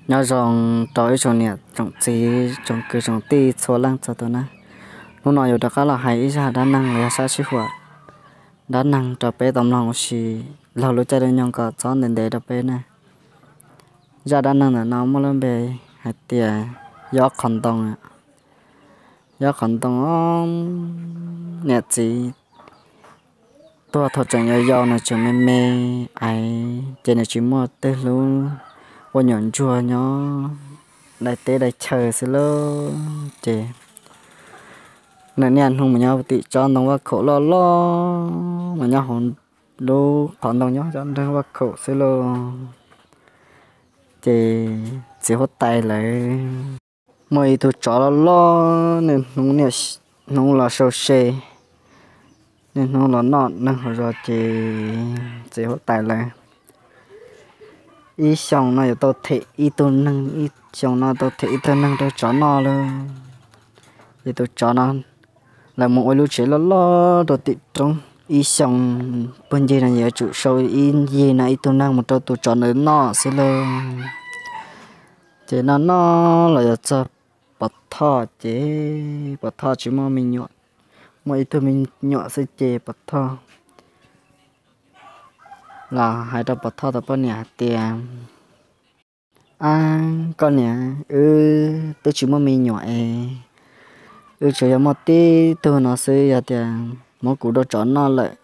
Nyob zoo rau ib tsoom niam tsoom txiv tsoom kwv tsoom tij txhua leej txhua tus na. Hnub no yuav rov qab los hais ib zaj dab neeg los yog sab sib huam dab neeg rau peb tau mloog ua si laug lub caij lub nyoog kom txhob ntev ntev rau peb na. Zaj dab neeg ntawm no muaj lub npe hais tias Yob Qhov Ntoo. Yob Qhov Ntoo niam txiv tuag thaum tseem yau yau, nws tseem me me aiv ces nws tsis muaj twg hlub, ua nyuam ntsuag nyob dai teb dai chaw xwb lauj. Ces nws niaj hnub mus nyob tim tsob ntoo vaj khaum loj loj, mus nyob hauv lub qhov ntoo nyob tsob ntoo vaj khaum xwb lauj. Ces txiv huab tais lawv muaj ib tug tsov loj loj, nws hnub los sau se, niaj hnub los noj neeg hauv zos. Ces txiv huab tais lawv ib xyoo no yuav tau them ib tug neeg, ib xyoo no tau them ib tug neeg rau tsov noj lauj. Ces tus tsov no lawv mus ua lub tsev loj loj rau tim roob, ib xyoo puag ncig no yuav tsum sau ib yig no ib tug neeg mus rau tus tsov ntawd noj xwb lauj. Ces noj noj los yuav txog Pov Thoj, ces Pov Thoj tsis muaj me nyuam, muaj ib tug me nyuam xwb. Ces Pov Thoj los hais rau Pov Thoj tus poj niam hais tias, Ab koj niam, wb twb tsis muaj me nyuam es wb tsuas yog muaj tib tug no xwb. Yog tias muab kuv rau tsov noj lawm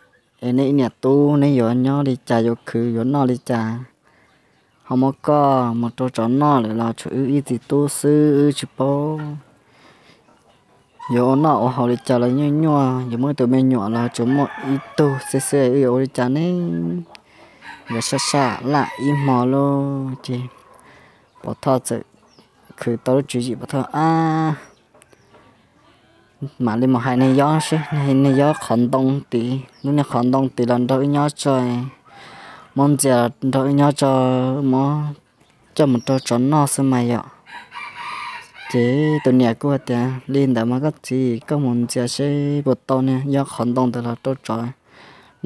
es nej ib niam tub neb yuav nyob li cas, yuav khwv yuav noj li cas? Ho muab koj mus rau tsov noj lawm los tshuav wb ib txiv tub xwb, wb tsis paub yuav ua noj ua haus li cas los nyuaj nyuaj, yuav muaj tus me nyuam los tsuas muaj ib tug xwb xwb, wb yuav ua li cas ne? Nkawd saj saj laj ib hmo lauj. Ces Pov Thoj txawm khwv tau lub tswv yim, Pov Thoj, Ab, mam li mus hais niag Yob seb, niag Yob Qhov Ntoo tid, lub niag qhov ntoo tid los nrog wb nyob tso, muab ntxias nrog wb nyob tso, muab coj mus rau tsov noj xwb mas yom. Ces tus niam kuj hais tias, Li ntawd mas koj txiv, koj mus ntxias seb puas tau niag Yob Qhov Ntoo ntawd los rau tsov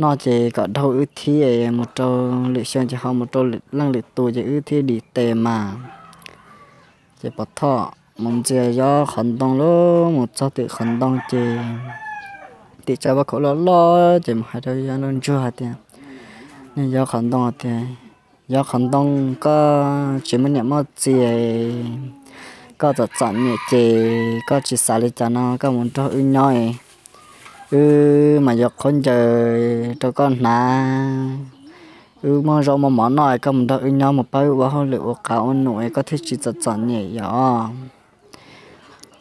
noj ces kom dhau wb thiab, mus rau lwm xyoo ces ho mus rau leej lwm tus ces wb thiaj dim tes mas. Ces Pov Thoj mus ntxias Yob Qhov Ntoo lauj, mus txog tim qhov ntoo ces tim tsob vaj khaum loj loj ces mus hais rau Yob Ntsuag hais tias, niag Yob Qhov Ntoo tias, Yob Qhov Ntoo, koj tsis muaj niam muaj txiv, koj txom txom nyem ces koj tsis xav li cas no koj mus nrog wb nyob, wb mas yuav khaub ncaws rau koj hnav, wb muaj zaub muaj mov noj, koj mus nrog wb nyob mus pab wb ua hauj lwm ua qav ua num koj thiaj tsis txom txom nyem yom.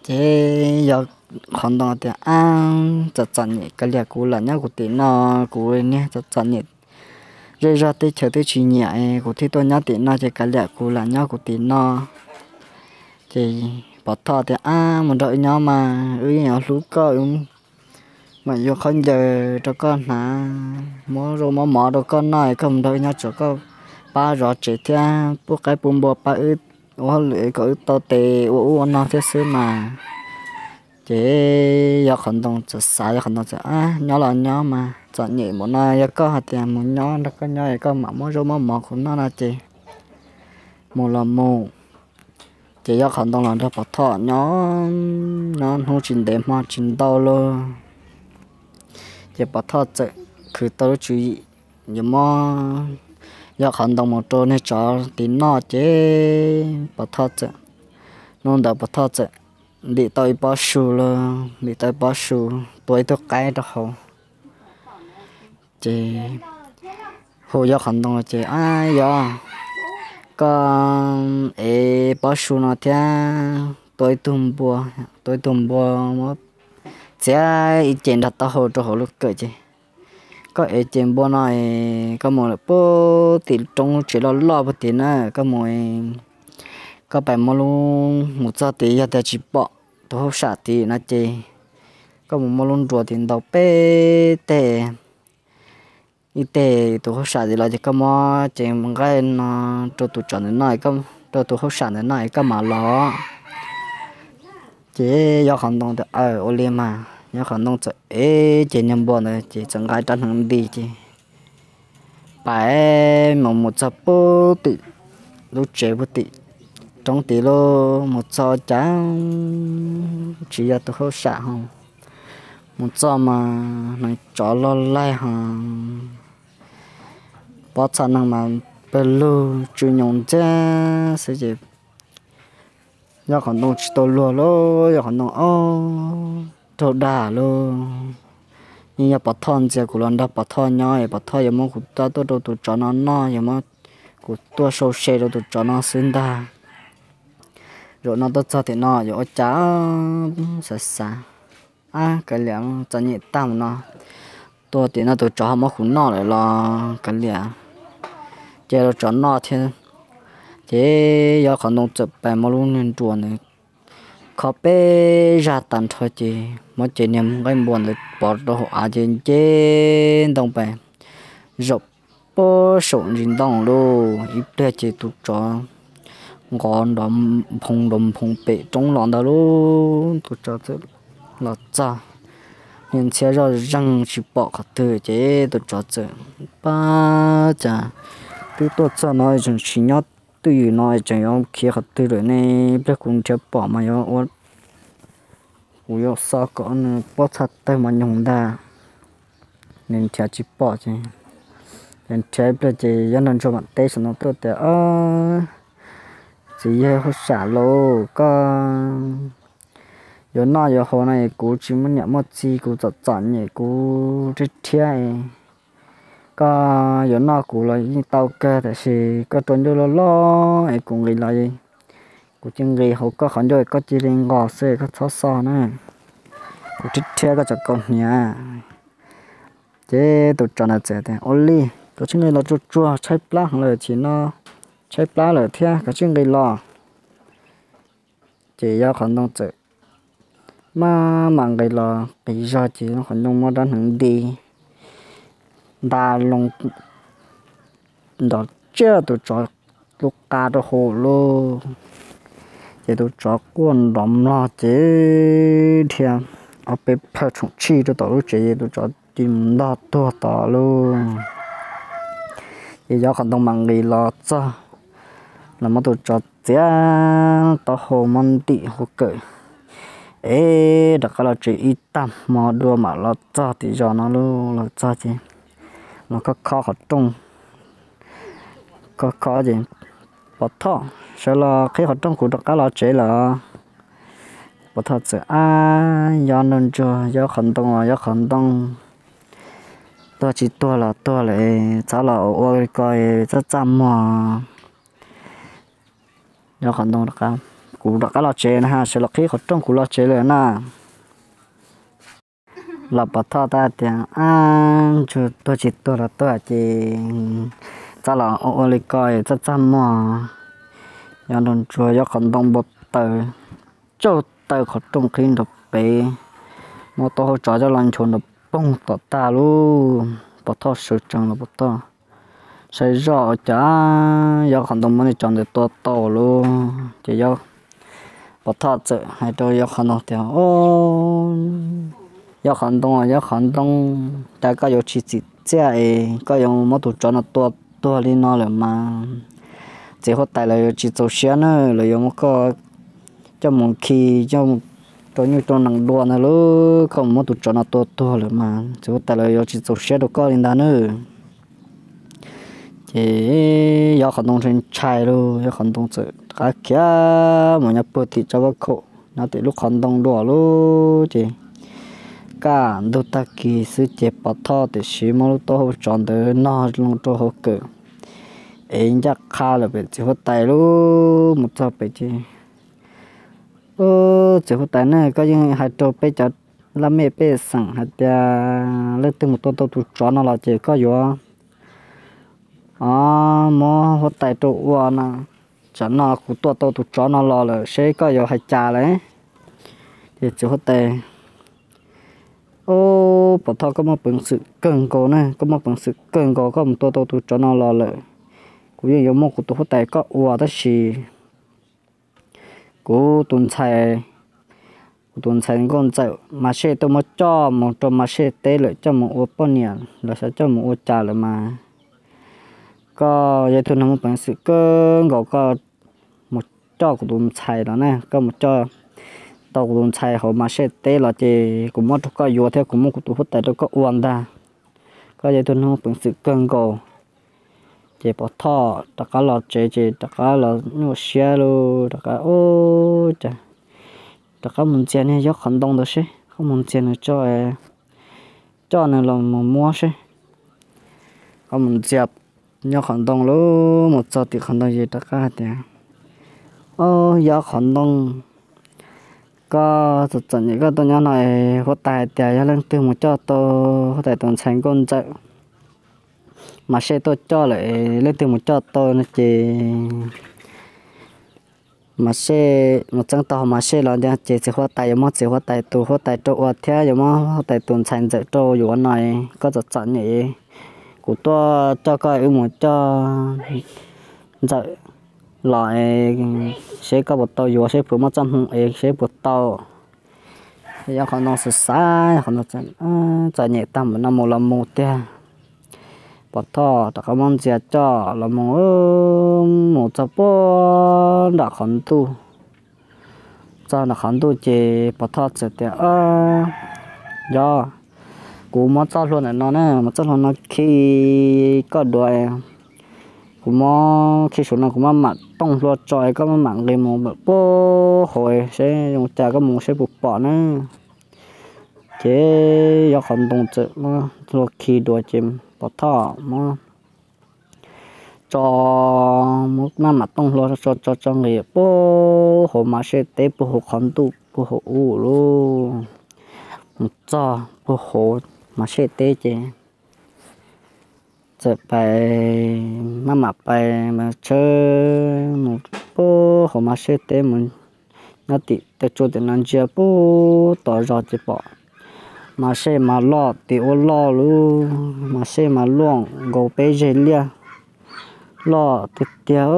Ces Yob Qhov Ntoo tias, Ab, txom txom nyem kav liam, kuv lam nyob kuv tim no, kuv niag txom txom nyem zej zog teb chaws twb tsis nyiam, kuv thiaj tuaj nyob tim no ces kav liam, kuv lam nyob kuv tim no. Ces Pov Thoj tias, Ab, mus nrog wb nyob mas wb yeej yuav hlub koj, mam yuav khaub ncaws rau koj hnav, muab zaub muab mov rau koj noj, koj mus nrog wb nyob tso, koj pab zov tsev thiab pub qaib pub npua pab wb ua hauj lwm kom wb tau tes ua ub ua no thiab xwb mas. Ces Yob Qhov Ntoo txawm xav, Yob Qhov Ntoo txawm, Nyob los nyob mas, txom nyem npaum no yog koj hais tias mus nyob nrog koj nyob es koj mam muab zaub muab mov kuv noj no ces mus los mus. Ces Yob Qhov Ntoo los nrog Pov Thoj nyob, nyob hnub tsis ntev hmo tsis ntau lauj, ces Pov Thoj txawm khwv tau lub tswv yim yuav muab Yob Qhov Ntoo mus rau niag tsov tim noj ces Pov Thoj txawm, hnub ntawd Pov Thoj txawm ntim tau ib pob su lauj, ntim tau ib pob su, tua ib tug qaib rau hauv. Ces hu Yob Qhov Ntoo ces, Ab Yob, koj ev pob su no thiab tua ib tug npua, tua ib tug npua muab txiav ib ce nrog taub hau rau hauv lub kawm ces koj ev ces npua no es koj mus lawm puag tim roob tsev loj loj puag tim na, koj mus, koj pais muab lub, mus txog tid yog tias tsis pom tus hauj sam tid no ces koj mus muab lub nruas tid ntaus peb teg, ib teg tus hauj sam tid los ces koj muab ces nqaij no rau tus tsov ntawd noj, rau tus hauj sam ntawd noj es koj mam los. Ces Yob Qhov Ntoo tias, Aw, ua li mas. Yob Qhov Ntoo txawm ev ces niag npua ntawd ces txawm nqa rab hneev nti ces pais mus mus txog puag tim lub tsev puag tim roob tid lauj, mus txog cas tsis yog tus hauj sam ho, mus txog mas hneev tsov loj laij ho, pob txha neeg mas pawg lug tsw nyoos ntxiag xwb ces yog qhov ntoo tsis tau luag lauj, yog qhov ntoo ob raug dag lauj. Yeej yog Pov Thoj ntxias kuv los nrog Pov Thoj nyob es Pov Thoj yuav muab kuv coj tuaj rau tus tsov no noj, yuav muab kuv tuaj sau se rau tus tsov no xwb ntag. Zaum no tuaj txog tim no yuav ua cas? Xav xav, ab, kav liam, txom nyem tag mus no, tuaj tim no tus tsov ho muab kuv noj lawm los kav liam, cia rau tsov noj thiab. Ces yog qhov ntoo txawm pais muab lub niag nruas ntawd kho peb zaj tas nrho ces muab cev niag nqaij npua ntawd pov rau hauv av ces nce ntoo pais zaum puag saum ntsis ntoo lauj. Ib pliag ces tus tsov nqov nrov nphoo nrov nphoo pem roob los ntag lauj. Tus tsov txawm los txog, niag ntxhiab zoj zeeg tsis pom qhov twg ces tus tsov txawm pab cas twb tuaj txog no tseem tsis nyob twj ywm no tseem yuav khiav qhov twg lawm ne? Pliag kuv nrhiav pom mas yuav ua, kuv yuav xo kom nws pob txha tawg mos nyoos ntag. Nws nrhiav tsis pom ces, ces nrhiav ib pliag ces Yob Nraug Ntsuag mam teb saum no tuaj tias, txiv yawg hauj sam lauj, koj yuav noj yuav haus no es kuv tsis muaj niam muaj txiv, kuv txom txom nyem kuv rhiab rhiab, koj yuav noj kuv los yeej tau kawg tab sis koj rua ncuj loj loj es kuv nqis los, kuv cia nqis hauv koj qhov ncauj es koj cia li nqos xwb, koj txhob xo na, kuv rhiab rhiab koj txom kaus hniav. Ces tus tsov ntawd txawm tias, ua li, koj tsij nqis los tsuag tsuag, tshaib plab heev lawm, chim no tshaib plab lawm thiab, koj tsij nqis los. Ces Yob Qhov Ntoo txawm maj mam nqis los qis zog ces Yob Qhov Ntoo muab rab hneev nti nta loo nrov tsiaj tus tsov lub qa rau hauv lauj. Ces tus tsov quaj nrov mlog ces dhia ob peb plhaw tshoom tshij rau tom lub tsev ces tus tsov cia li mus ntog tuag tod lauj. Ces Yob Qhov Ntoo mam nqis los txog los muab tus tsov txiav taub hau muab ntim hauv kawm es rov qab los tsev ib tag hmo dua mam los txog tim zos no lauj. Los txog ces los khob khob qhov rooj, khob khob ces, Pov Thoj, sawv los qhib qhov rooj kuv rov qab los tsev lawm. Pov Thoj txawm, ab, Yob Nraug Ntsuag, Yob Qhov Ntoo, Yob Qhov Ntoo, tuag tsis tuag los tuag lawm, txhob los ua li ko txaj txaj muag. Yob Qhov Ntoo, kuv rov qab los tsev na, sawv los qhib qhov rooj kuv los tsev lawm na. Los Pov Thoj tab tias, ab, Ntsuag, tuag tsis tuag los tuag ces txhob los ua li ko txaj txaj muag. Yob Nraug Ntsuag, Yob Qhov Ntoo npau taws, tsauj taws qhov rooj qhib nrov pem, muab taub hau tsov coj los nchuav nrov poog tom tag lauj. Pov Thoj sawv tsees los Pov Thoj saib zoj ua cas Yob Qhov Ntoo muab niag tsov ntawd tua tau lauj. Ces Pov Thoj txawm hais rau Yob Qhov Ntoo tias, Yob Qhov Ntoo, Yob Qhov Ntoo, cas koj yuav tsis txim txiaj es koj yuav muab tus tsov no tua tuag li no lawm mas txiv huab tais lawv yuav tsis txaus siab na, lawv yuav muab koj coj mus khi, coj mus rau nyuj rau nees dua ntag lauj. Koj mus muab tus tsov no tua tuag lawm mas txiv huab tais lawv yuav tsis txaus siab rau koj li ntag na. Ces Yob Qhov Ntoo ntshai ntshai lauj, Yob Qhov Ntoo txawm rov qab khiav mus nyob puag tim tsob pob khaum nyob tim lub qhov ntoo dua lauj. Ces kaj ntug tag kis xwb ces Pov Thoj tiam sis muab lub taub hau tsov ntawd nog loo rau hauv kawm es ncaj qha lawm pem txiv huab tais lauj. Mus txog pem ces, Txiv huab tais ne, koj yeej hais rau peb cov laj mej pej xeem hais tias leej twg mus tua tau tus tsov no los ces koj yuav muab huab tais rau ua no. Tsam no kuv tua tau tus tsov no los lawm seb koj yuav hais cas lawm. Ces txiv huab tais, Ob, Pov Thoj, koj muaj peev xwm kawg nkaus ne, koj muaj peev xwm kawg nkaus, koj mus tua tau tus tsov no los lawm, kuv yeej yuav muab kuv tus huab tais koj ua tab sis kuv tus ntxhais, kuv tus ntxhais nkauj ntxawm Mas Sej tuaj muab coj mus rau Mas Sej teb lawm, coj mus ua poj niam los xyov coj mus ua cas lawm mas. Koj yog ib tug neeg muaj peev xwm kawg nkaus, koj mus coj kuv tus ntxhais los na, koj mus coj tau kuv tus ntxhais hauv Mas Sej teb los ces kuv muab rau koj yuav thiab kuv muab kuv tus huab tais rau koj ua ntag. Koj yog ib tug neeg muaj peev xwm kawg nkaus. Ces Pov Thoj rov qab los tsev ces rov qab los nyuaj siab lauj, rov qab, ub, cas rov qab mus ntxias niag Yob Qhov Ntoo ntawd seb, koj mus ntxias nws tso, coj nws los mus muab seb. Koj mus ntxias Yob Qhov Ntoo lauj, mus txog tim qhov ntoo ces rov qab hais tias, Ob, Yob Qhov Ntoo, koj txom txom nyem koj tuaj nyob no es huab tais hais tias yog leej twg mus coj tau huab tais tus ntxhais nkauj ntxawm Mas Sej tuaj coj lawm, leej twg mus coj tau no ces Mas Sej mus txeeb tau Mas Sej los ntag ces txiv huab tais yuav muab txiv huab tais tus huab tais rau ua thiab yuav muab huab tais tus ntxhais ntxawm rau yuav no, koj txom txom nyem. Kuv tuaj coj koj wb mus coj ntxawm los seb koj puas tau yuav, seb puas muaj txoj hmoo es seb puas tau. Yob Qhov Ntoo xav xav, Yob Qhov Ntoo txom nyem tag npaum no mus los mus tiag. Pov Thoj rov qab muab ntxias coj los mus, mus txog puag nram qhov ntuj. Txog nram qhov ntuj ces Pov Thoj txawm tias, Yob, kuv muab txoj hlua ntawm no na, muab txoj hlua no khi koj dua. Kuv muab khi saum no, kuv maj mam tooj hlua tso, koj maj mam nqis mus puag hauv seb zoo cas, koj mus seb puas pom na. Ces Yob Qhov Ntoo txawm muab hlua khi dua ces Pov Thoj muab tso, muab maj mam tooj hlua tso tso tso nqis puag hauv Mas Sej teb, puag hauv qhov ntuj puag hauv ub lauj. Mus txog puag hauv Mas Sej teb ces txawm pais, maj mam pais mas tshawb mus puag hauv Mas Sej teb mus nyob tim tej tsua tim no ntsia puag tom zos ces pom Mas Sej mas loj tim ua loj lauj, Mas Sej mas luaj nkaus peb zeg liaj, loj tiag tiag.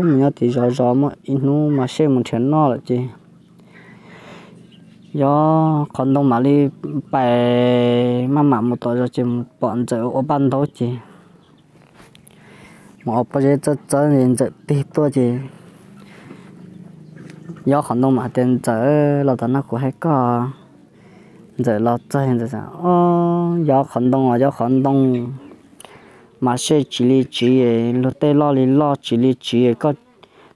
Mus nyob tim zos zos muaj ib hnub Mas Sej mus nrhiav noj lawm ces Yob Qhov Ntoo mam li pais maj mam mus tom zos ces mus pom Ntxawm ua paj ntaub ces mus ua pob zeb txawb txawb ces Ntxawm tig tuaj ces Yob Qhov Ntoo mam tias, Ntxawm, los tom no kuv hais koj. Ntxawm los txog Ntxawm, Yob Qhov Ntoo, Yob Qhov Ntoo, Mas Sej tsiv li tsiv, luag tej loj li loj tsiv li tsiv, koj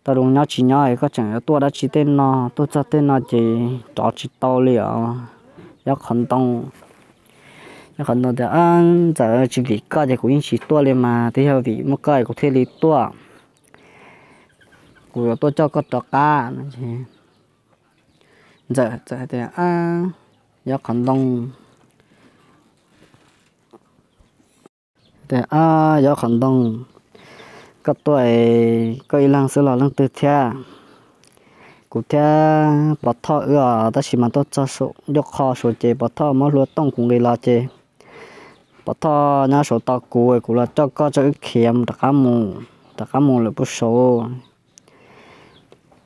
tau zoo nyob tsis nyob, koj tseem yuav tuaj dab tsi tej no, tuaj txog tej no ces rov tsis tau li os. Yob Qhov Ntoo, Yob Qhov Ntoo tias, Ntxawm, tsis vim koj ces kuv yeej tsis tuaj li mas, twb yog vim muaj koj kuv thiaj li tuaj. Kuv yuav tuaj coj koj rov qab. Ntxawm tias, Yob Qhov Ntoo, Yob Qhov Ntoo, koj tuaj, koj ib leeg xwb los leej twg thiab? Kuv thiab Pov Thoj wb os, tab sis mas tuaj txog saum ncauj qho saud ces Pov Thoj muab hlua tooj kuv nqis los ces Pov Thoj nyob saud tos kuv, kuv los coj koj tso wb khiav mus rov qab mus, rov qab mus lawm puag saud.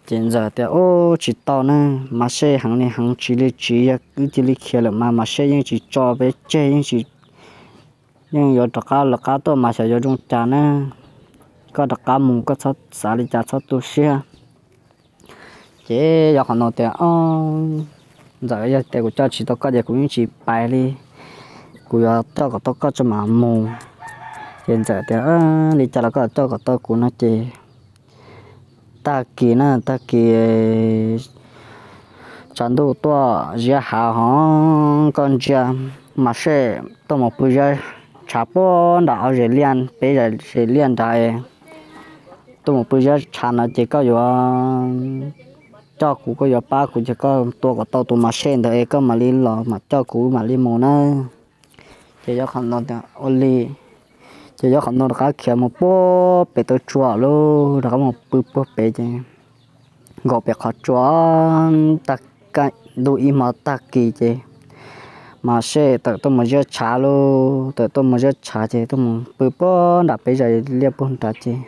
Ces Ntxawm tias, Ub, tsis tau ne, Mas Sej heev li heev, tsiv li tsiv, yog wb cia li khiav lawm mas Mas Sej yeej tsis tso peb tseg, yeej tsis, yeej yuav rov qab lawv qab tuaj mas xyov yuav zoo cas ne. Koj rov qab mus, koj txhob xav li cas, txhob tu siab. Ces Yob Qhov Ntoo tias, Ntxawm, yog tias kuv coj tsis tau koj ces kuv yeej tsis pais li, kuv yuav coj kom tau koj tso mam mus. Ces Ntxawm tias, Li cas los koj coj kom tau kuv no ces tag kis na, tag kis tshav ntuj tuaj ziab hav ho, koj ntsia Mas Sej tuaj mus pw ziab tshav puag nram ob zes liaj, peb zes liaj nrad, tuaj mus pw ziab tshav no ces koj yuav coj kuv, koj yuav pab kuv ces koj tua kom tau tus Mas Sej ntawd es koj mam li los mam coj kuv mam li mus na. Ces Yob Qhov Ntoo tias, Ua li. Ces Yob Qhov Ntoo rov qab khiav mus puag pem tau tsua lauj, rov qab mus pw puag pem ces nkaum pem qhov tsua, tag kis ntuj ib hmo tag kis ces Mas Sej tawm tuaj mus ziab tshav lauj, tawm tuaj mus ziab tshav ces tuaj mus pw puag nram peb zes liaj puag nrad ces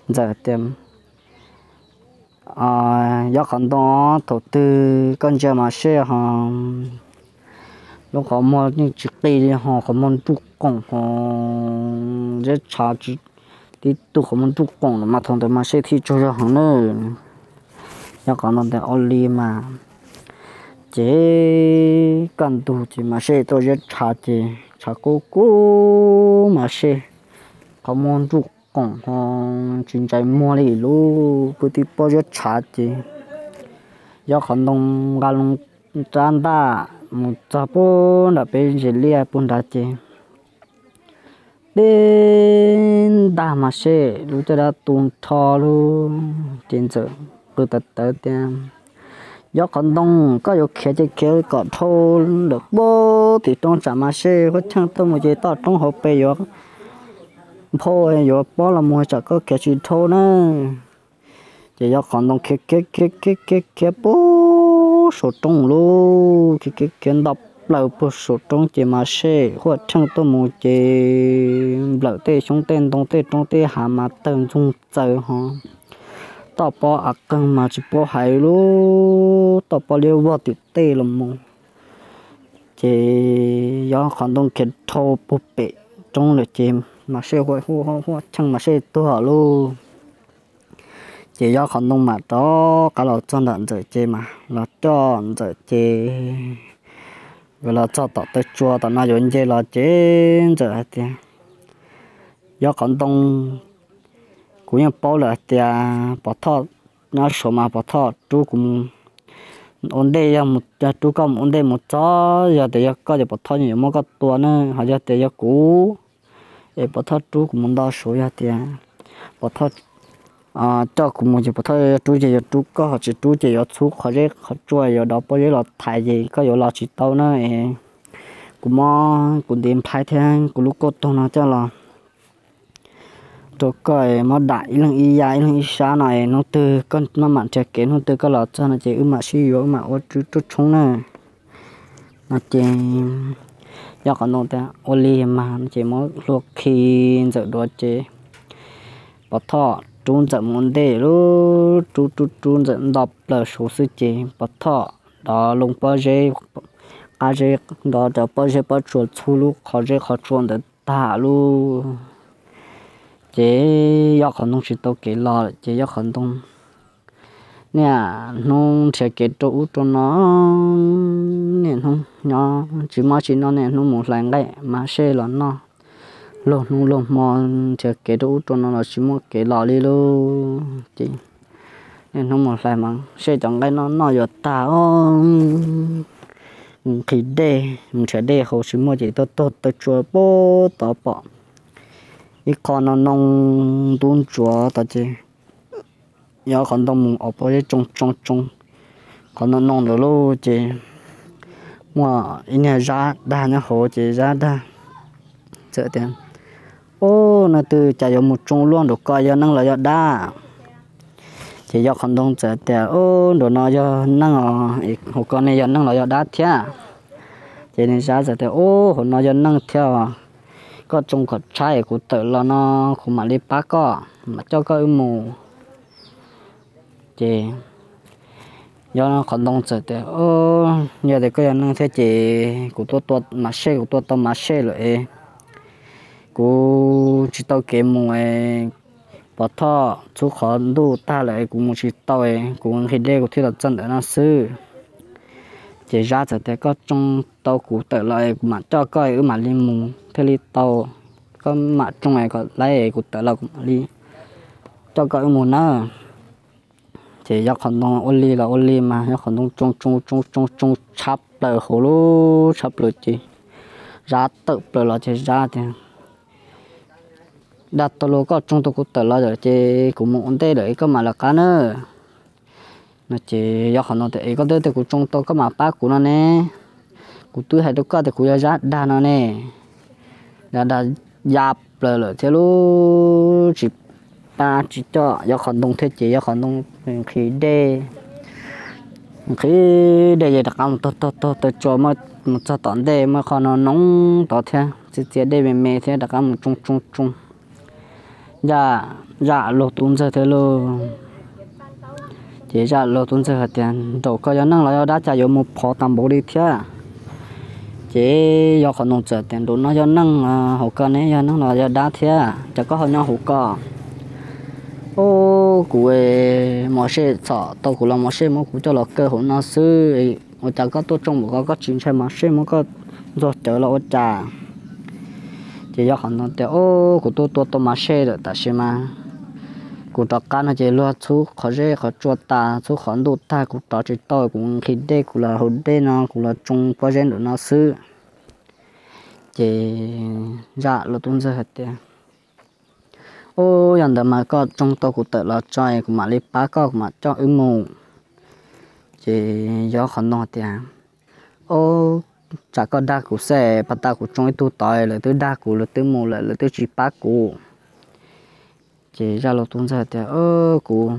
Ntxawm tias, Yob Qhov Ntoo, thaum twg koj ntsia Mas Sej ho lub qhov muag yeej tsis qi li ho, qhov muag nruj qoom ho, ziab tshav tsis tib tug qhov muag nruj qoom los mas thaum ntawd mas Sej thiaj tsaug zog heev na. Yog qhov ntawd ua li mas, ces kaj ntug ces mas Sej tuaj ziab tshav ces tshav kub kub mas Sej qhov muag nruj qoom ho tsis ntsais muag li lub pw tib pob ziab tshav ces yog qhov ntoo nqa loo rab ntaj mus txog puag nram peb ntses liaj puag nrad ces deb ntag mas Sej lub caj dab tu nrho lub ces Ntxawm qw tawv tawv tias, Yog qhov ntoo, koj yuav khiav ces khiav kom dhau lawm puag tim roob tsam mas Sej huab cheej tuaj mus ces toj roob hauv pes yuav nphau yuav pob los mus tsam koj khiav tsis dhau na. Ces yog qhov ntoo khiav khiav khiav khiav khiav khiav puag saum roob lub khiav khiav khiav nto plaws puag saum roob ces mas Sej huab cheej tuaj mus ces nplawm tej xyoob tej ntoo tej roob tej hav mas tawg ntxoog txaws ho toj pob av qeeg mas tsis paub hais lub toj pob liab vog tim tej los mus. Ces yog qhov ntoo khiav dhau puag pem roob lawm ces mas Sej huab cheej mas Sej tuag lawm. Ces yog qhov ntoo mam rov qab los txog nram Ntxawm ces mas los coj Ntxawm ces yuav los txog tom taw tsua tom no yuav nce los ces Ntxawm hais tias, Yog qhov ntoo, kuv yeej paub lawm hais tias Pov Thoj nyob saud mas Pov Thoj rub kuv mus ua ntej, yog rub koj mus ua ntej mus txog, yog tias yog koj ces Pov Thoj yeej yuav muab koj tua ne, ho yog tias yog kuv es Pov Thoj rub kuv mus nto saud, yog tias Pov Thoj coj kuv mus ces Pov Thoj yuav rub ces yuav rub koj, ho tsis rub ces yuav txhub qhov zeb qhov tsua yuav dov pob zeb los thaiv ces koj yuav los tsis tau na. Kuv muab kuv ntiv nplhaib thiab kuv lub kauj toog no coj los rau koj, muab dam ib leeg ib yav ib leeg ib sab no es hnub twg koj maj mam nrhiav kev hnub twg koj los txog no ces wb mam sib yuav wb mam ua tswv ruaj tshoob na. No ces yog qhov ntoo tias ua li mas ces muab hlua khi Ntxawm duav ces Pov Thoj rub Ntxawm mus ua ntej lub rub rub rub Ntxawm nto plaws saud xwb ces Pov Thoj dov loo pob zeb, qab zeb, dov rau pob zeb pob tsuas txhub lub qhov zeb qhov tsua ntawd tag lub. Ces yog qhov ntoo tsis tau kev los lawm ces yog qhov ntoo niaj hnub nrhiav kev rau ub rau no, niaj hnub nyob tsis mob tsis noj, niaj hnub mus hlais nqaij mas Sej los noj, luag hnub luag hmo nrhiav kev rau ub rau no los tsis muaj kev los li lauj. Ces niaj hnub mus hlais mas Sej cov nqaij noj noj yuav tag, nqhis dej mus nrhiav dej haus tsis muaj ces tuaj taug taw tsua puag tod pom ib qho no noo ntub ntsuav tod ces yog qhov ntoo mus os pob zeb tsoo tsoo tsoo qhov no noo ntawd lauj. Ces muaj ib niag zab dag nyob hauv ces zab dag txawm tias, Ub, no twb cas yuav mus tsoo luaj nraum ko, yog neeg los yog dab? Ces yog qhov ntoo txawm tias, Ub, nraum no yog neeg os, hauv ko ne yog neeg los yog dab thiab? Ces niag zab txawm tias, Ub, hauv no yog neeg thiab os, koj tsoo kom tshaib es kuv tawm los no kuv mam li pab koj, mam coj koj wb mus. Ces yog qhov ntoo txawm tias, Yog tias koj yog neeg thiab ces kuv tuaj tua mas sej, kuv tua tau mas sej lawm es kuv tsis tau kev mus es Pov Thoj txhub qhov ntuj tag lawm es kuv mus tsis tau es kuv nqhis dej kuv thiaj los txog ntawm no xwb. Ces zab txawm tias, Koj tsoo tau kuv tawm los es kuv mam coj koj es wb mam li mus thiaj li tau. Koj mam tsoo es kom laib es kuv tawm los kuv mam li coj koj wb mus nawb. Ces yog qhov ntoo ua li los ua li mas yog qhov ntoo tsoo tsoo tsoo tsoo tsoo tshab plaws hauv lub tshab plaws ces zab tawm plaws los ces zab tias, Dag tau los, koj tsoo tau kuv tawm los lawm ces kuv mus ua ntej lawm es koj mam lawv qab na. No ces yog qhov ntoo tias, Es koj twb tias kuv tsoo tau koj mam pab kuv no ne, kuv twb hais rau koj tias kuv yog zab dag no ne. Zab dag ya plaws lawm thiab lub tsis pab tsis coj yog qhov ntoo thiab ces yog qhov ntoo nqhis dej, nqhis dej ces rov qab mus taug taug taw tsua mus txog tom ntej muaj qhov no noo tod thiab txias txias dej me me thiab rov qab mus tsoo tsoo tsoo ncaj zaj laug tub ntxawg thiab lauj. Ces zaj laug tub ntxawg hais tias, Nraum koj yog neeg los yog dab cas yuav mus phov tas npaum li thiab? Ces Yob Qhov Ntoo txawm tias, Nraum no yog neeg hauv ko ne yog neeg los yog dab thiab, cas koj ho nyob hauv ko? Ub, kuv mos sej txhom tau kuv los mos sej muab kuv coj los kaw hauv no xwb. Ua cas koj tuaj tsoo npaum ko koj tsis ntshai mos sej muab koj ntxuag cawv los ua cas? Ces Yob Qhov Ntoo tias, Ub, kuv tuaj tua tau mos sej lawm tab sis mas kuv rov qab no ces luag txhub qhov zeb qhov tsua tas, txhub qhov ntuj tag, kuv rov tsis tau, kuv nqhis dej, kuv los haus dej no, kuv los tsoo pob zeb nraum no xwb. Ces zaj Luag Tub Ntxawg hais tias, Ub, yog ntawd mas koj tsoo tau kuv tawm los tso es kuv mam li pab koj, kuv mam coj wb mus. Ces Yob Qhov Ntoo tias, Ub, tsam koj dag kuv xwb, pas tas kuv tsoo ib tug tod lawv twb dag kuv, lawv twb mus lawm, lawv twb tsis pab kuv. Ces zaj Luag Tub Ntxawg tias, Kuv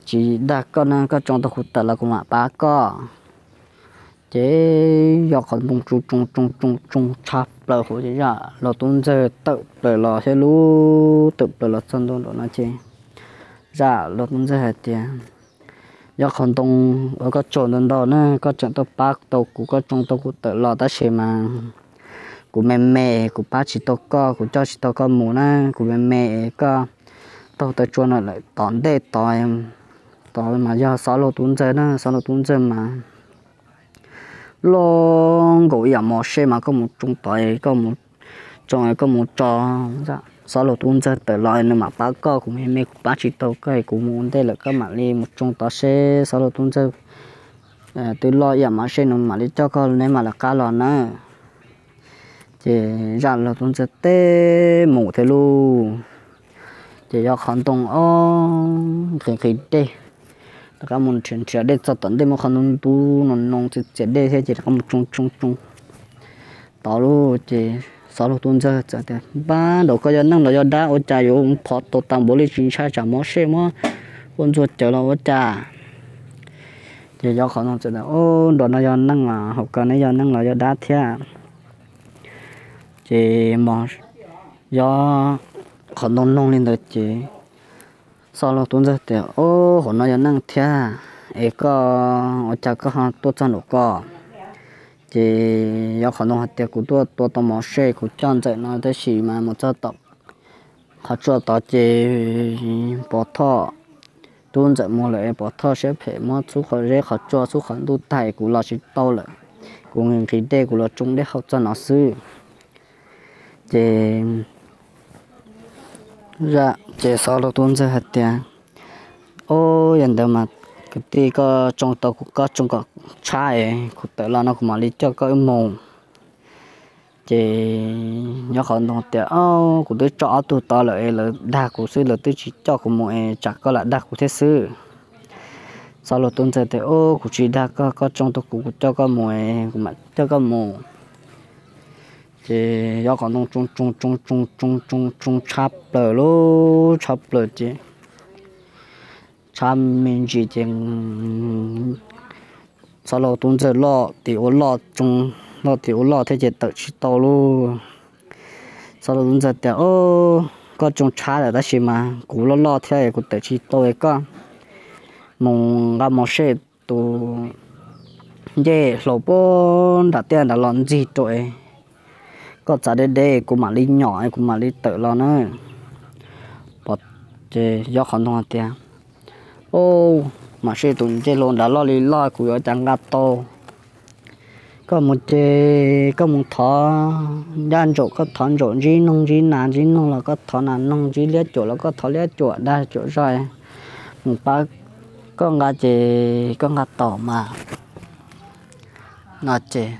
tsis dag koj na, koj tsoo tau kuv tawm los kuv mam pab koj. Ces Yob Qhov Ntoo tsoo tsoo tsoo tsoo tsoo tshab plaws hauv ces zaj Luag Tub Ntxawg tawm plaws los thiab lub tawm plaws los txog ntua nraum no ces zaj Luag Tub Ntxawg hais tias, Yob Qhov Ntoo, ua koj tsaug ntau ntau na, koj tseem tuaj pab tau kuv, koj tsoo tau kuv tawm los tab sis mas kuv me me, kuv pab tsis tau koj, kuv coj tsis tau koj mus na, kuv me me, koj taug taw tsua no lawm tom ntej tod, tod mas yog Xob Luag Tub Ntxawg na, Xob Luag Tub Ntxawg mas loj nkaus ib yam mos sej mas koj mus tsoo tod, koj mus tsoo, koj mus tso Xob Luag Tub Ntxawg tawm los nws mam pab koj, kuv me me kuv pab tsis tau koj, kuv mus ua ntej lawm, koj mam li mus tsoo tod seb Xob Luag Tub Ntxawg twb loj ib yam mos sej nws mam li coj koj, neb mam li qab los nawb. Ces zaj Luag Tub Ntxawg teb mus thiab lauj. Ces Yob Qhov Ntoo ob nqhis nqhis dej, rov qab mus nrhiav nrhiav dej txog tom ntej muaj qhov ntub ntub no noo txias txias dej thiab ces rov qab mus tsoo tsoo tsoo tod lauj. Ces Xob Luag Tub Ntxawg txawm tias, Npab, nraum koj yog neeg los yog dab ua cas yuav phov tau tas npaum li, tsis ntshai tsam mos sej muab koj ntxuag cawv los ua cas? Ces Yob Qhov Ntoo txawm tias, Ub, nraum no yog neeg los hauv ko ne yog neeg los yog dab thiab? Ces Yob Qhov Ntoo noog li ntawd ces Xob Luag Tub Ntxawg tias, Ub, hauv no yog neeg thiab, es koj ua cas koj ho tuaj txog nraum ko? Ces Yob Qhov Ntoo hais tias, Kuv tuaj tua tau mos sej, kuv coj Ntxawm no tab sis mas mus txog tom qhov tsua tod ces Pov Thoj, Tub Ntxawm mus lawm es Pov Thoj siab phem muab txhub qhov zeb qhov tsua txhub qhov ntuj tag, kuv los tsis tau lawm, kuv nqhis dej, kuv los tsoo dej haus txog no xwb. Ces zaj, ces Xob Luag Tub Ntxawg hais tias, Ub, yog ntawd mas kwv tij, koj tsoo tau kuv, koj tsoo kom tshab es kuv tawm los no kuv mam li coj koj wb mus. Ces Yob Qhov Ntoo tias, Au, kuv twb tso ob tug tod lawm es lawv dag kuv xwb, lawv twb tsis coj kuv mus es tsam koj lam dag kuv thiab xwb. Xob Luag Tub Ntxawg tias, Ub, kuv tsis dag koj, koj tsoo tau kuv, kuv coj koj mus es kuv mam coj koj mus. Ces Yob Qhov Ntoo tsoo tsoo tsoo tsoo tsoo tsoo tsoo tshab plaws lauj, tshab plaws ces tshab me ntsis ces Xob Luag Tub Ntxawg loj tim ua loj, loj tim ua loj thiab ces tawm tsis tau lauj. Xob Luag Tub Ntxawg tias, Au, koj tsoo tshab lawm tab sis mas kuv loj loj thiab kuv tawm tsis tau, koj mus nqa mos sej tus ncej hlau puag nram tiaj nrad los ntxig rau es koj txav deb deb kuv mam li nyom kuv mam li tawm los na. Ces Yob Qhov Ntoo hais tias, Au, mos sej tus ncej hlau nrad loj li loj kuv yuav ua cas nqa tau. Koj mus ces koj mus thov ncaj ntsaum, koj thov ntsaum ntsib noog ntsib nas ntsib noog los koj thov nas noog, ntsib liab cuam los koj thov liab cuam dag cuam zog mus pab koj nqa ces koj nqa tau mas. No ces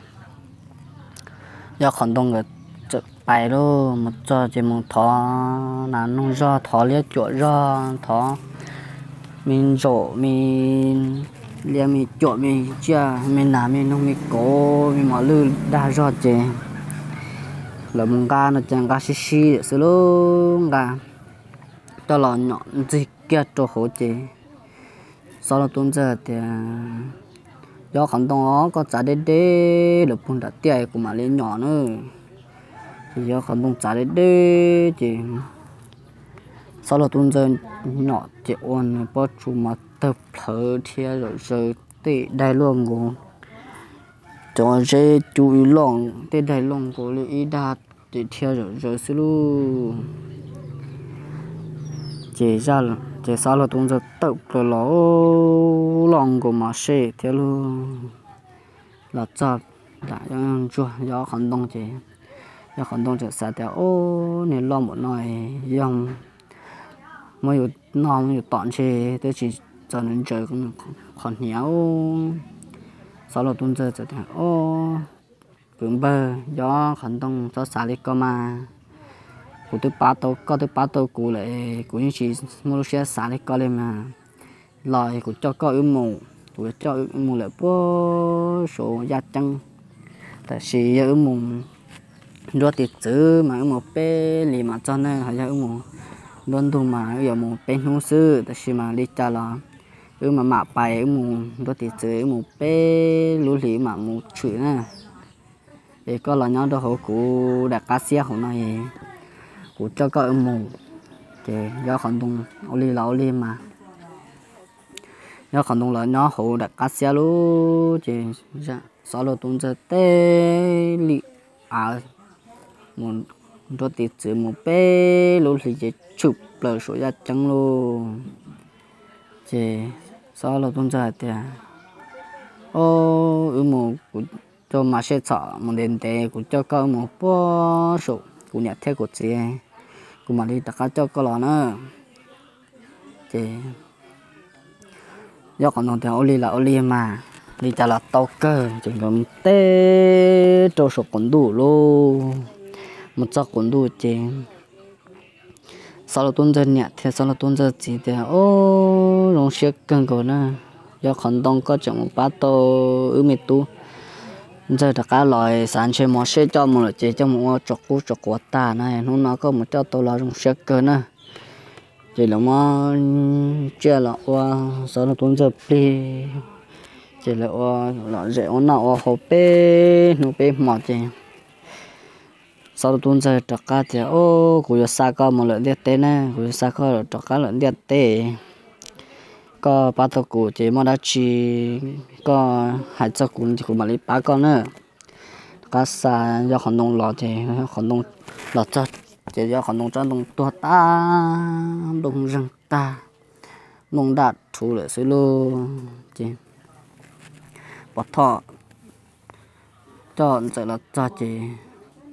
Yob Qhov Ntoo nkawd txawm pais lauj, mus txog ces mus thov nas noog zog, thov liab cuam zog, thov me ntsaum me liab me cuam me tsiaj me nas me noog me kauv me mos lwj dag zog ces lawv mus nqa no ces nqa sib sib xwb lauj, nqa coj los nyom ntxig kiag rau hauv ces Xob Luag Tub Ntxawg tias, Yob Qhov Ntoo, koj txav deb deb lawm puag nram tiaj kuv mam li nyom na. Ces Yob Qhov Ntoo txav deb deb ces Xob Luag Tub Ntxawg nyom ces ua nws pob tsuas mas tawg plhawv thiab zom zaws tej daig luaj nkaus, cov zeb cub ib loj, tej daig loj nkaus li ib dag, ces dhia zom zaws xwb lauj. Ces, ces Xob Laug Tub Ntxawg tawm plaws los loj nkaus mas seb thiab lauj. Los txog ntawm Yob Ntsuag, Yob Qhov Ntoo ces Yob Qhov Ntoo txawm xav tias, Ob, niag loj npaum no yog muab yus noj muab yus tom ntshe twb tsis txaus ntawm qhov hniav. Xob Laug Tub Ntxawg txawm tias, Ob, kwv npawg Yob Qhov Ntoo, txhob xav li ko mas. Kuv twb pab tau koj, twb pab tau kuv lawm, kuv yeej tsis muaj lub siab xav li ko li mas. Los kuv coj koj wb mus, kuv coj wb mus lawm puag saum yaj ceeb. Tab sis yog wb mus nruab tiv txwv mas wb mus peb hlis mas txog na, ho yog wb mus nruab ntug mas wb yuav mus peb hnub xwb. Tab sis mas li cas los wb mam mam pais, wb mus nruab tiv txwv wb mus peb lub hlis mam mus tshwm na. Es koj los nyob rau hauv kuv daim qab xiab hauv no es kuv coj koj wb mus. Ces Yob Qhov Ntoo ua li los ua li mas, Yob Qhov Ntoo los nyob hauv daim qab xiab lub, ces Xob Laug Tub Ntxawg teb li av mus nruab tiv txwv mus peb lub hlis ces tshwm plaws saum yaj ceeb lauj. Ces Xob Laug Tub Ntxawg hais tias, Ob, wb mus, kuv coj mas seb txhom mus ntev ntev, kuv coj koj wb mus puag saum kuv niam thiab kuv txiv, kuv mam li rov qab coj koj los na. Ces Yob Qhov Ntoo tias, Ua li los ua li mas, li cas los tau kawg. Ces nkawd teb rau saum qaum ntuj lauj. Mus txog qaum ntuj ces Xob Laug Tub Ntxawg niam thiab Xob Laug Tub Ntxawg txiv tias, Ob, zoo siab kawg nkaus na, Yob Qhov Ntoo, koj tseem mus pab tau wb me tub ntxawg rov qab los, xav ntshe mos seb coj mus lawm ces coj mus ua tsov qub tsov quav tag na, hnub no koj mus coj tau los zoo siab kawg na. Ces lawv muab tsiaj los ua Xob Laug Tub Ntxawg plig, ces lawv ua lom zem ua noj ua haus peb hnub peb hmo ces Xob Laug Tub Ntxawg rov qab tias, Ob, kuv yuav xa koj mus lawm ntiaj teb na, kuv yuav xa koj rov qab lawm ntiaj teb. Koj pab tau kuv ces muaj dab tsi koj hais txog kuv, kuv mam li pab koj na. Rov qab xa Yob Qhov Ntoo los ces Yob Qhov Ntoo los txog ces Yob Qhov Ntoo tsob ntoo tuag tag, nplooj zeeg tag, nplooj daj rhuv lawm xwb lauj. Ces Pov Thoj coj Ntxawm los txog ces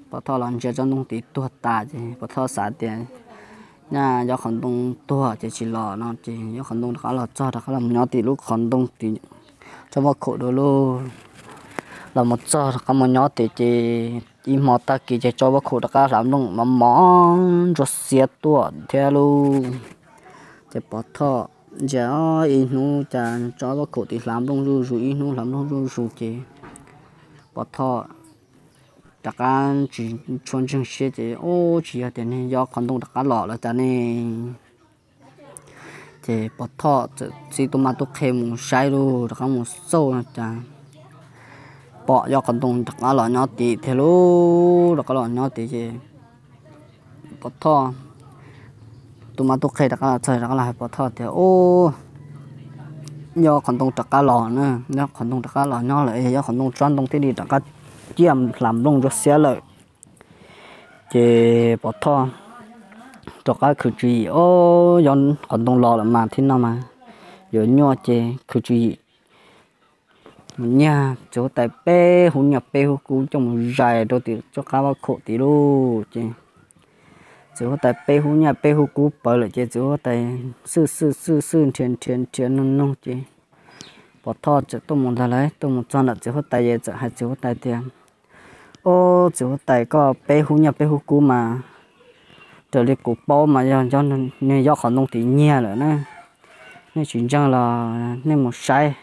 Pov Thoj los ntsia tsob ntoo tid tuag tas ces Pov Thoj xav tias nyaj Yob Qhov Ntoo tuag ces tsis los no ces Yob Qhov Ntoo rov qab los txog, rov qab los mus nyob tim lub qhov ntoo tim tsob vaj khaum dua lauj. Los mus txog rov qab mus nyob tim ces ib hmo tag kis ces tsob vaj khaum rov qab hlav nplooj mos mos ntsuab xiab tuaj thiab lauj. Ces Pov Thoj ntsia ib hnub cas tsob vaj khaum tim hlav nplooj zuj zus, ib hnub hlav nplooj zuj zus ces Pov Thoj rov qab tsis tshua ntseeg siab ces, Ub, tsis yog tias niag Yob Qhov Ntoo rov qab los lawm cas ne? Ces Pov Thoj txawm txib tub mab tub qhe mus saib lauj, rov qab mus xauj no cas pom Yob Qhov Ntoo rov qab los nyob tid thiab lauj. Rov qab los nyob tid ces Pov Thoj, tub mab tub qhe rov qab los txog rov qab los hais Pov Thoj tias, Ub, Yob Qhov Ntoo rov qab los na, Yob Qhov Ntoo rov qab los nyob lawm, Yob Qhov Ntoo tsob ntoo thiaj li rov qab ciaj hlav nplooj ntsuab xiab lawm. Ces Pov Thoj rov qab khwv tswv yim, Ob, Yob Qhov Ntoo los lawm mas thiab no mas yuav nyuaj ces khwv tswv yim mus nyiag txiv huab tais peb hub nyiaj peb hub kub coj mus zais rau tim tsob qab vaj khaum tid lauj. Ces txiv huab tais peb hub nyiaj peb hub kub pawv lawm ces txiv huab tais xwj xwj xwj xwj nrhiav nrhiav nrhiav nug nug ces Pov Thoj txawm tuaj mus ntag lauj. Tuaj mus txog ntawm txiv huab tais ces txawm hais txiv huab tais tias, Ob, txiv huab tais, koj peb hub nyiaj peb hub kub mas raws li kuv paub mas yog niag Yob Qhov Ntoo tim nyiag lawm na. Nej tsis ntseeg los nej mus saib,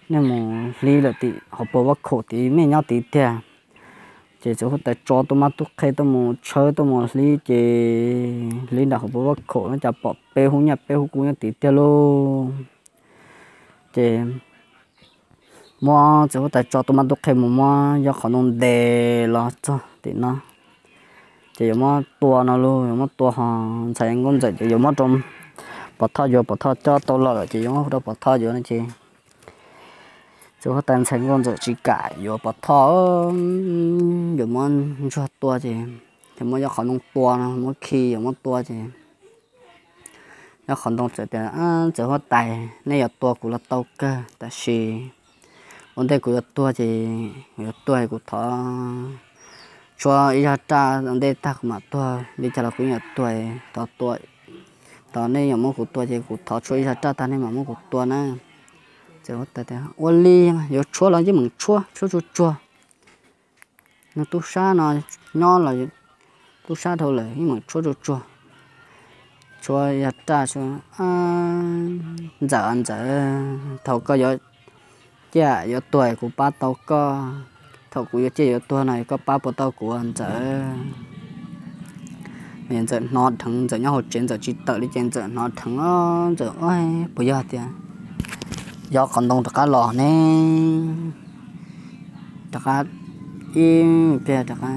nej mus hlib lawm tim hauv paus vaj khaum tid, mej nyob tid tiag. Ces txiv huab tais tso tub mab tub qhe tuaj mus tshawb tuaj mus hlib ces hlib nram hauv paus vaj khaum no cas pom peb hub nyiaj peb hub kub nyob tid tiag lauj. Ces muab txiv huab tais tso tub mab tub qhe mus muab Yob Qhov Ntoo ntes los txog tim no. Ces yuav muab tua no lauj, yuav muab tua ho ntxhais nkauj ntxawm ces yuav muab rau Pov Thoj yuav, Pov Thoj coj tau los lawm ces yuav muab rau Pov Thoj yuav no ces Txiv huab tais ntxhais nkauj ntxawm tsis kam yuav Pov Thoj, yuav muab ntsuag tua ces, yuav muab Yob Qhov Ntoo tua no, muab khi yuav muab tua ces Yob Qhov Ntoo txawm tias, Txiv huab tais, nej yuav tua kuv los tau kawg, tab sis ua ntej kuv yuav tuag ces, kuv yuav tuag kuv thov tshuab ib zaj raj ua ntej tag kuv mam tuag, li cas los kuv yuav tuag, thov tua, thov nej yuav muab kuv tua ces kuv thov tshuab ib zaj raj tag nej mam muab kuv tua na. Txiv huab tais tias, Ua li yuav tshuab los yeej meem tshuab, tshuab tsuag tsuag. Nws tub sab no nyob los tub sab dhau lawm, yeej meem tshuab tsuag tsuag. Tshuab zaj raj, Ntxawm, Ntxawm, thaum koj yuav ciaj yuav tuag kuv pab tau koj, thaum kuv yuav ciaj yuav tuag no koj pab puas tau kuv Ntxawm? Ntxawm hnov dheev, Ntxawm nyob hauv tsev Ntxawm tsis tawm li ces Ntxawm hnov dheev, Ntxawm, puas yog tias Yob Qhov Ntoo rov qab los ne? Rov qab ib pliag rov qab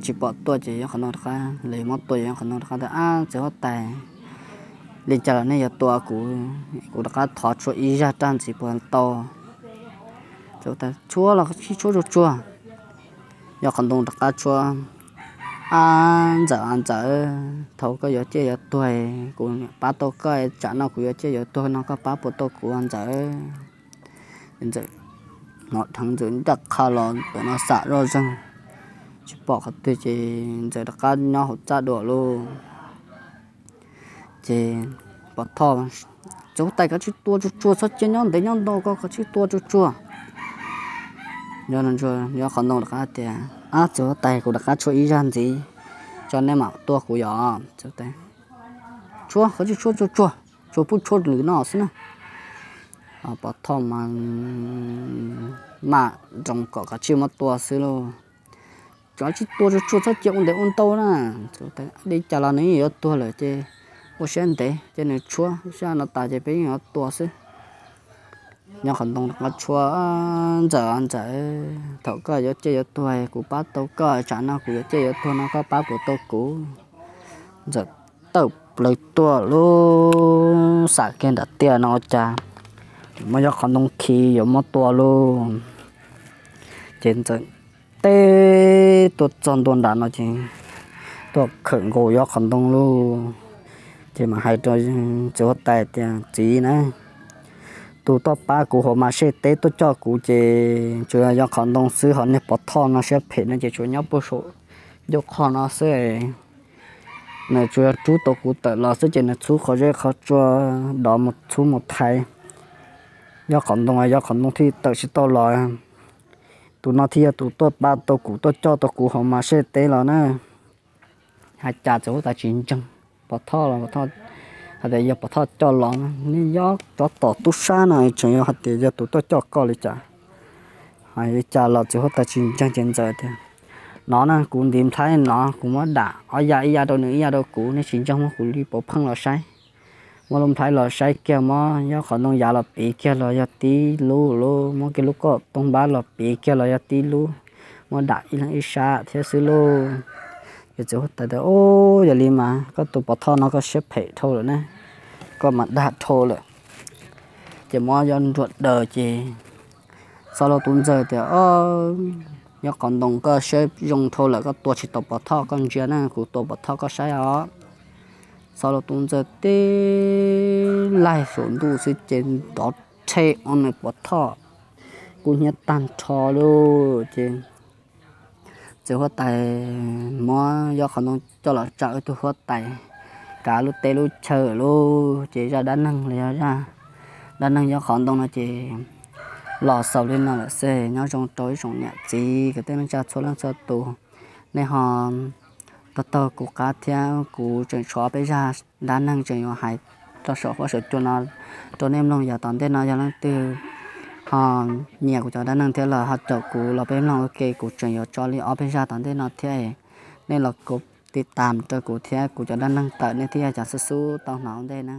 tsis pom tuaj ces Yob Qhov Ntoo rov qab, lawv yuav muab tua ces Yob Qhov Ntoo rov qab tias, Ab, txiv huab tais, li cas los nej yuav tua kuv, kuv rov qab thov tshuab ib zaj raj ntxiv puas tau? Tshuab los tshuab tsuag tsuag. Yob Qhov Ntoo rov qab tshuab, Ab, Ntxawm, Ntxawm, thaum koj yuav ciaj yuav tuag kuv pab tau koj, tsam no kuv yuav ciaj yuav tuag no koj pab puas tau kuv Ntxawm? Ntxawm hnov dheev, Ntxawm ncaj qha los tus no xam zoj zeeg, tsis pom qhov twg ces Ntxawm rov qab nyob hauv txaj dua lauj. Ces Pov Thoj, Txiv huab tais, koj tsij tua tsuag tsuag, txhob cia nyob ntev nyob ntau, koj tsij tua tsuag tsuag. Yob Qhov Ntoo rov qab tias, Ab, txiv huab tais, kuv rov qab tshuab ib zaj ntxiv tso nej mam tua kuv yom. Tshuab, koj tsij tshuab tsuag tsuag, tsuas pub tshuab lwm no xwb na. Pov Thoj mas mam nroo kom koj tsij muab tua xwb lauj. Koj tsij tua tsuag tsuag, txhob cia ua ntev ua ntau na. Li cas los nws yeej yuav tuag lawm ces ua siab ntev ces nws tshuab, ib zaj no tas ces peb yeej yuav tua xwb. Yob Qhov Ntoo rov qab tshuab, Ntxawm, Ntxawm, thaum koj yuav ciaj yuav tuag kuv pab tau koj, tsam no kuv yuav ciaj yuav tuag no koj pab puas tau kuv? Ntxawm tawm plaws tuaj lauj, xam kiag nram tiaj no ua cas muab Yob Qhov Ntoo khi yuav muab tua lauj. Ces Ntxawm teb tuaj txog ntua nram no ces tuaj khawm nkaus Yob Qhov Ntoo lauj. Ces mam hais rau txiv huab tais tias, Txiv na, tus tuaj pab kuv hauv mas sej teb tuaj coj kuv ces tsuas yog Yob Qhov Ntoo xwb, ho niag Pov Thoj no siab phem no ces tsuas nyob puag saum ncauj qhov no xwb. Nws tsuas yog rub tau kuv tawm los xwb ces nws txhub qhov zeb qhov tsua dov mus txhub mus thaiv Yob Qhov Ntoo, Yob Qhov Ntoo thiaj tawm tsis tau los. Tus no thiaj yog tus tuaj pab tau kuv, tuaj coj tau kuv hauv mas sej teb los na. Hais cas txiv huab tais tsis ntseeg Pov Thoj los Pov Thoj hais tias yog Pov Thoj coj los, nej Yob tsov tom tub sab no tseem yuav hais tias yog tus tuaj coj koj li cas. Hais li cas los txiv huab tais tsis ntseeg ces Ntxawm tias, No na, kuv ntiv nplhaib no, kuv muab dam ob ya, ib ya rau nws ib ya rau kuv, nej tsis ntseeg muab kuv li puav pheej los saib. Muab lub nplhaib los saib kiag, muab Yob Qhov Ntoo yav los piv kiag los yog tib lub lauj, muab kiag lub kauj toog npab los piv kiag los yog tib lub, muab dam ib leeg ib sab thiab xwb lauj. Ces txiv huab tais tias, Ub, yog li mas koj tus Pov Thoj no koj siab phem dhau lawm na, koj mas dag dhau lawm. Ces muab Yob Nruas daws ces Xob Laug Tub Ntxawg tias, Yob Qhov Ntoo, koj siab zoo dhau lawm, koj tua tsis tau Pov Thoj, koj ntsia na, kuv tua Pov Thoj koj saib os. Xob Laug Tub Ntxawg tib laig saum ntuj xwb ces nrov rhe ua nws Pov Thoj kub hnyiab tag nrho lauj. Ces txiv huab tais muab Yob Qhov Ntoo coj los tsa ua ib tug huab tais kav lub teb lub chaw lauj. Ces zaj dab neeg los yog zaj dab neeg Yob Qhov Ntoo no ces los xaus li no lawm xwb. Nyob zoo rau ib tsoom niam txiv kwv tij neej tsa txhua leej txhua tus, nej ho taug taug kuv qab thiab, kuv tseem tshuav peb zaj dab neeg tseem yuav hais rau saum huab saum cua no rau nej mloog. Yog tom ntej no yog leej twg ho nyiam kuv cov dab neeg thiab los ho caum kuv los peb mloog ua ke, kuv tseem yuav tso li ob peb zaj tom ntej no thiab. Nej los tiv tam rau kuv thiab kuv cov dab neeg tawm nej thiaj yog cov xub xub tau hnov ua ntej na.